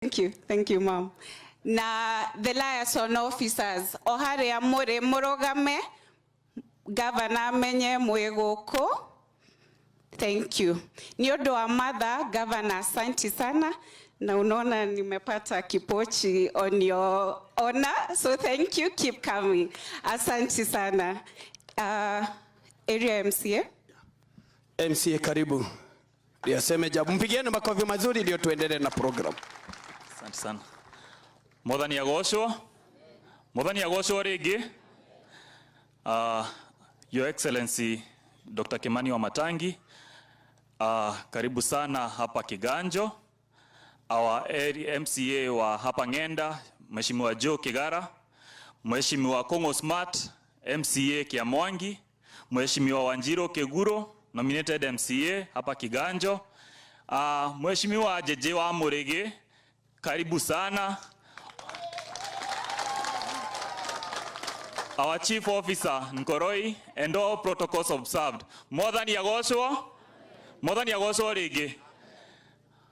Thank you, thank you, ma'am. Na the liaison officers, o harĩa mũrĩ mũrũgame, governor amenye mwĩ gũkũ. Thank you. Nĩ ũndũ wa mother, governor, asante sana. Na unaona nimepata kipochi on your honor, so thank you, keep coming. Asante sana. Area MCA. MCA karibu. Aseme jabu. Mpigieni makofi mazuri ndio tuendelee na program. Asante sana. Mwathani agocwo. Mwathani agocwo rĩngĩ. Your Excellency Dr. Kimani Wamatangi, karibu sana hapa Kiganjo. Our area MCA wa hapa Ng'enda, Mheshimiwa Joe Kigara, Mheshimiwa Kongo Smart, MCA Kiamwangi, Mheshimiwa Wanjiro Keguro, nominated MCA hapa Kiganjo. Mheshimiwa Jeje wa Murigi, karibu sana. Our Chief Officer Nkoroi and all protocols observed. Mwathani agocwo. Mwathani agocwo rĩngĩ.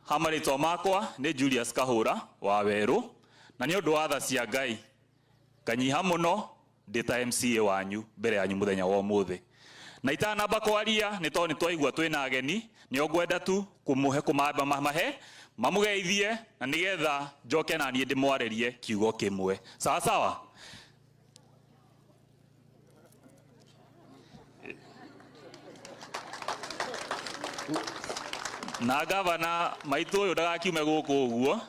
Ha marĩtwa makwa nĩ Julius Kahũra wa Werũ, na nĩ ũndũ wa tha cia Ngai kanyiha mũno ndĩ ta MCA wanyu mbere yanyu mũthenya wa ũmũthĩ. Na itanamba kwaria nĩ tondũ nĩ twaigua twĩna ageni, nĩ ngwenda tu kũmũhe kũmamba mahe mamũgeithie na nĩgetha njoke na niĩ ndĩmwarĩrie kiugo kĩmwe. Sawa sawa? Na gavana maitũ ũyũ ndagakiume gũkũ ũguo.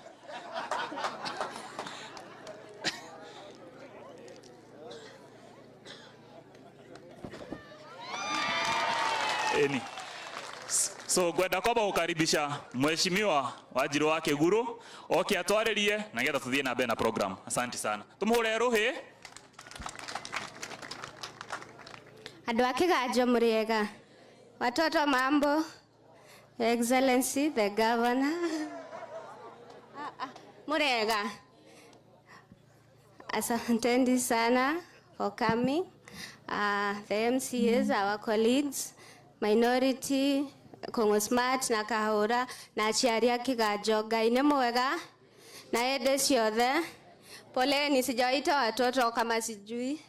Eni. So ngwenda kwamba gũkaribisha Mheshimiwa Wanjirũ wa Kĩgurũ oke atwarĩrie na nĩgetha tũthiĩ na mbere na program. Asante sana. Tũmũhũre rũhĩ. Andũ a Kiganjo mũrĩega. Watoto mambo. Your Excellency the Governor. Mũrĩega. Asanteni sana for coming. The MCAs, our colleagues, minority, Kongo Smart na Kahũra na aciari a Kiganjo. Ngai nĩ mwega na hĩndĩ ciothe. Poleni, sijawaita watoto kama sijui.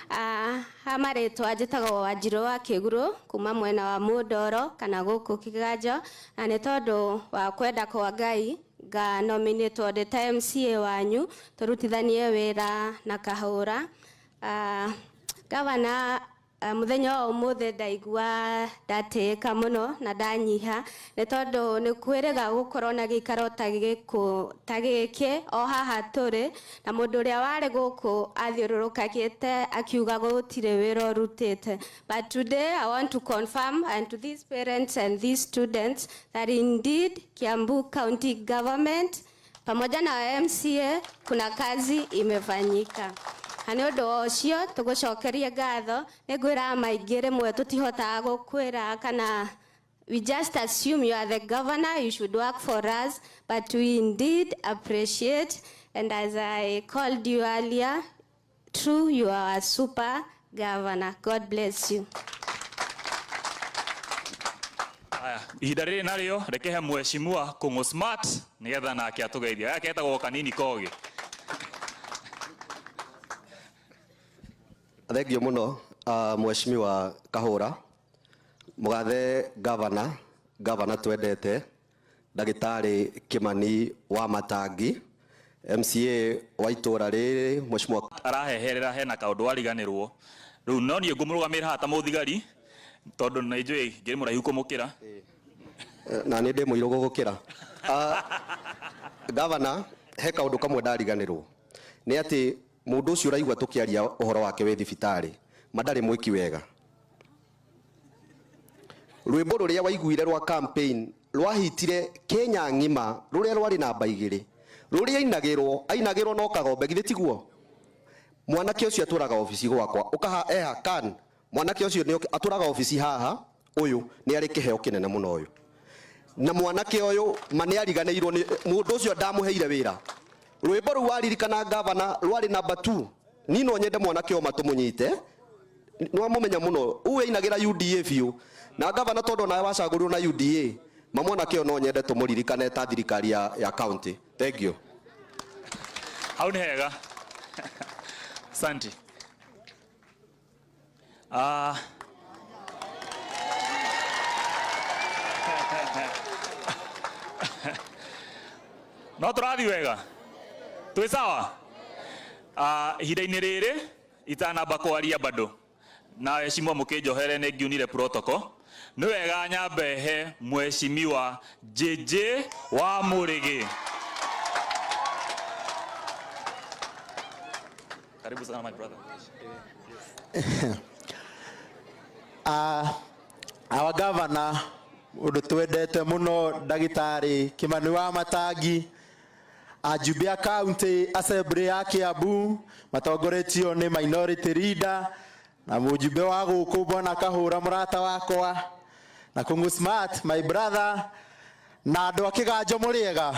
Ha marĩtwa njĩtagwo Wanjirũ wa Kĩgurũ kuma mwena wa Mũndoro kana gũkũ Kiganjo, na nĩ tondũ wa kwenda kwa Ngai nga nominatwo ndĩ ta MCA wanyu tũrutithanie wĩra na Kahũra. Gavana, mũthenya wa ũmũthĩ ndaigua ndatĩĩka mũno na ndanyiha nĩ tondũ nĩ kwĩrĩga gũkorwo na gĩikaro ta gĩkũ ta gĩkĩ o haha tũrĩ, na mũndũ ũrĩa warĩ gũkũ athiũrũrũkagĩte akiuga gũtirĩ wĩra ũrutĩte. But today I want to confirm and to these parents and these students that indeed Kiambu County Government pamoja na MCA kuna kazi imefanyika. Na nĩ ũndũ wa ũcio tũgũcokerie ngatho. Nĩ ngwĩra maingĩ rĩmwe tũtihotaga gũkwĩra kana we just assume you are the governor, you should work for us, but we indeed appreciate, and as I called you earlier, true, you are a super governor. God bless you. Aya, ihinda rĩrĩ narĩo rekehe Mheshimiwa Kũng'ũ Smart nĩgetha nake atũgeithie. Gaka ketagwo kanini kogi. Thengio mũno, Mheshimiwa Kahũra, mũgathe governor, governor twendete, ndagĩtarĩ Kimani wa Matangi, MCA wa itũra rĩrĩ, Mheshimiwa araheherera hena kaũndũ ariganĩrwo. Rĩu no niĩ ngũmũrũgamĩrĩra haha ta mũthigari tondũ nĩ njũĩ ngĩrĩ mũraihu kũmũkĩra. Na nĩ ndĩ mũirũ gũgũkĩra. Governor, he kaũndũ kamwe ndariganĩrwo. Nĩ atĩ mũndũ ũcio ũraigua tũkĩaria ũhoro wake wĩ thibitarĩ, ma ndarĩ mwĩki wega. Rwĩmbo rũrĩa waiguire rwa campaign rwahitire Kenya ng'ima, rũrĩa rwarĩ namba igĩrĩ, rũrĩa ainagĩrwo, ainagĩrwo no Kagombe, githĩ tiguo? Mwanake ũcio atũraga obici gwakwa, ũkaha eha kan, mwanake ũcio nĩ atũraga obici haha, ũyũ nĩ arĩ kĩheo kĩnene mũno ũyũ. Na mwanake ũyũ ma nĩ ariganĩirwo nĩ mũndũ ũcio ndamũheire wĩra. Rwĩmbo rũu waririkana governor rwarĩ namba 2. Ni no nyende mwanake ũyũ matũmũnyite. Nĩ wamũmenya mũno. Ũyũ ainagĩra UDA biũ. Na governor tondũ nawe wacagũrirwo na UDA. Ma mwanake ũyũ no nyende tũmũririkane ta thirikari ya county. Thank you. Hau nĩ hega. Asante. No tũrathiĩ wega, twĩ sawa. Ihinda-inĩ rĩrĩ itanamba kwaria bado na heshima, mũkĩnjohere nĩ ngiunire protocol, nĩ wega nyambe he mheshimiwa JJ wa Mũrĩgĩ. Karibu sana, my brother. Our governor, undu twendete muno, ndagitari Kimani wa Matangi, ajumbe a county assembly ya Kiambu matongoretio ni minority leader na mujumbe wa guku bwana Kahura, murata wakwa, na Kungu Smart, my brother, na andu a Kiganjo, muriega?